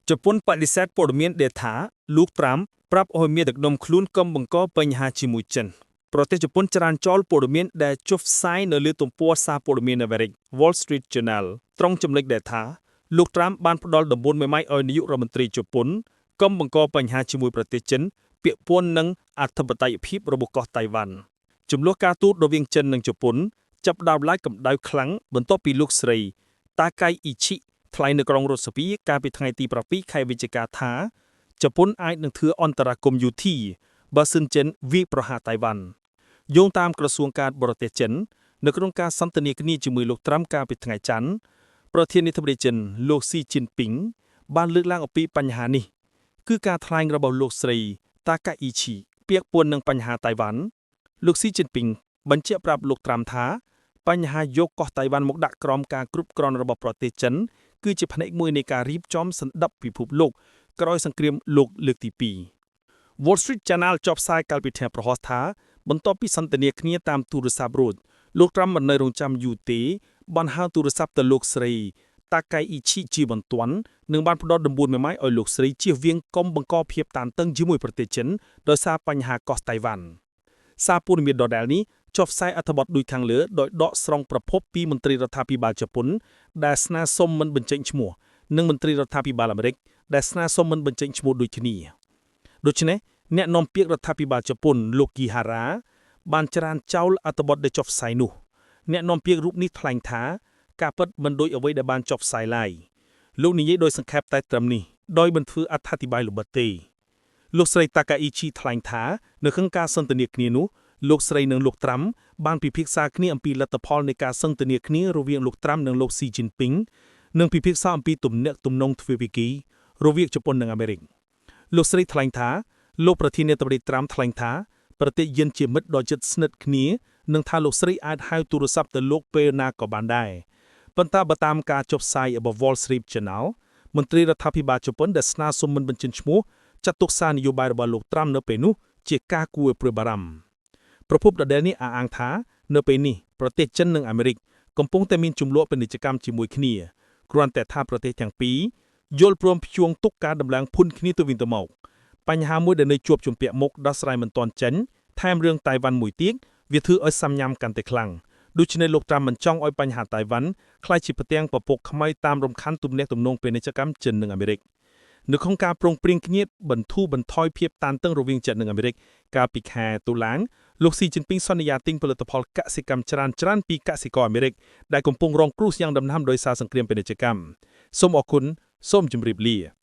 ជប៉ុនបដិសេធព័ត៌មានដែលថាលោកត្រាំប្រាប់ឲ្យមេដឹកនាំខ្លួនកុំបង្កបញ្ហាជាមួយចិនប្រទេសជប៉ុនច្រានចោលព័ត៌មានដែលចុះផ្សាយនៅលើទំព័រសារព័ត៌មានអាមេរិក Wall Street Journal ត្រង់ចំណុចដែលថាលោកត្រាំបានផ្ដល់ដំបូន្មានមេម៉ាយឲ្យនាយករដ្ឋមន្ត្រីជប៉ុនកុំបង្កបញ្ហាជាមួយប្រទេសចិនពាក់ព័ន្ធនឹងអធិបតេយ្យភាពរបស់កោះតៃវ៉ាន់ចំនួនការទូតរវាងចិននិងជប៉ុនចាប់ផ្ដើមឡើងកម្ដៅខ្លាំងបន្ទាប់ពីលោកស្រី តាកៃអ៊ីឈិថ្លែងនៅក្រុងរដ្ឋសភាកាលពីថ្ងៃទី7ខែវិច្ឆិកាថាជប៉ុនអាចនឹងធ្វើអន្តរាគមន៍យោធាបើសិនចិនវាយប្រហារតៃវ៉ាន់យោងតាមក្រសួងការបរទេសចិននៅក្នុងការសន្ទនាគ្នាជាមួយលោកត្រាំកាលពីថ្ងៃច័ន្ទប្រធានាធិបតីចិនលោកស៊ីជីនពីងបានលើកឡើងអំពីបញ្ហានេះគឺការថ្លែងរបស់លោកស្រីតាកាអ៊ីឈីពាក់ព័ន្ធនឹងបញ្ហាតៃវ៉ាន់លោកស៊ីជីនពីងបញ្ជាក់ប្រាប់លោកត្រាំថា បញ្ហាយកកោះតៃវ៉ាន់មកដាក់ក្រោមការគ្រប់គ្រងរបស់ប្រទេសចិនគឺជាផ្នែកមួយនៃការរៀបចំសន្តិភាពពិភពលោកក្រោយសង្គ្រាមលោកលើកទី2 Wall Street Journal ចុះផ្សាយកាលពីថ្ងៃព្រហស្បតិ៍ថាបន្ទាប់ពីសន្ទនាគ្នាតាមទូរស័ព្ទរួចលោកត្រាំមិននៅរងចាំយូរទេបានហៅទូរស័ព្ទទៅលោកស្រីតាកៃអ៊ីឈីជាបន្ទាន់និងបានផ្ដល់ដំបូន្មានមេម៉ាយឲ្យលោកស្រីជៀសវាងកុំបង្កភាពតានតឹងជាមួយប្រទេសចិនដោយសារបញ្ហាកោះតៃវ៉ាន់សារព័ត៌មានដដែលនេះចុះផ្សាយអត្ថបទដូចខាងលើដោយដកស្រង់ប្រភពពីមន្ត្រីរដ្ឋាភិបាលជប៉ុនដែលស្នើសុំមិនបញ្ចេញឈ្មោះនិងមន្ត្រីរដ្ឋាភិបាលអាមេរិកដែលស្នើសុំមិនបញ្ចេញឈ្មោះដូចគ្នាដូច្នេះអ្នកនាំពាក្យរដ្ឋាភិបាលជប៉ុនលោកគីហារ៉ាបានច្រានចោលអត្ថបទដែលចុះផ្សាយនោះអ្នកនាំពាក្យរូបនេះថ្លែងថាការពិតមិនដូចអ្វីដែលបានចុះផ្សាយឡើយលោកនិយាយដោយសង្ខេបតែត្រឹមនេះដោយមិនធ្វើអត្ថាធិប្បាយលម្អិតទេលោកស្រីតាកាអ៊ីឈីថ្លែងថានៅក្នុងការសន្ទនាគ្នានោះលោកស្រីនិងលោកត្រាំបានពិភាក្សាគ្នាអំពីលទ្ធផលនៃការសន្ទនាគ្នារវាងលោកត្រាំនិងលោកស៊ីជីនពីងនិងពិភាក្សាអំពីទំនាក់ទំនងទ្វេភាគីរវាងជប៉ុននិងអាមេរិកលោកស្រីថ្លែងថាលោកប្រធានាធិបតីត្រាំថ្លែងថាប្រទេសយិនជាមិត្តដ៏ជិតស្និទ្ធគ្នានិងថាលោកស្រីអាចហៅទូរស័ព្ទទៅលោកពេលណាក៏បានដែរប៉ុន្តែបើតាមការចុះផ្សាយរបស់ Wall Street Journal មន្ត្រីរដ្ឋាភិបាលជប៉ុនដែលស្នើសុំមិនបញ្ចេញឈ្មោះចាត់ទុកសារនយោបាយរបស់លោកត្រាំនៅពេលនោះជាការគួរឲ្យព្រួយបារម្ភប្រភពដដែលនេះអះអាងថានៅពេលនេះប្រទេសចិននិងអាមេរិកកំពុងតែមានជម្លោះពាណិជ្ជកម្មជាមួយគ្នាគ្រាន់តែថាប្រទេសទាំងពីរយល់ព្រមព្យួងទុកការដំឡើងពន្ធគ្នាទៅវិញទៅមកបញ្ហាមួយដែលនៅជាប់ជំពាក់មុខដោះស្រាយមិនទាន់ចេញថែមរឿងតៃវ៉ាន់មួយទៀតវាធ្វើឲ្យសាំញ៉ាំកាន់តែខ្លាំងដូច្នេះលោកត្រាំមិនចង់ឲ្យបញ្ហាតៃវ៉ាន់ក្លាយជាផ្ទាំងពពកខ្មៅតាមរំខានទំនាក់ទំនងពាណិជ្ជកម្មចិននិងអាមេរិកនៅក្នុងការប្រងព្រៀងគ្នាបន្ធូរបន្ថយភាពតានតឹងរវាងចិននិងអាមេរិកកាលពីខែតុលាលោកស៊ីជីនពីងសន្យាទិញផលិតផលកសិកម្មច្រើនច្រើនពីកសិករអាមេរិកដែលកំពុងរងគ្រោះយ៉ាងដំណាំដោយសារសង្គ្រាមពាណិជ្ជកម្មសូមអរគុណសូមជម្រាបលា។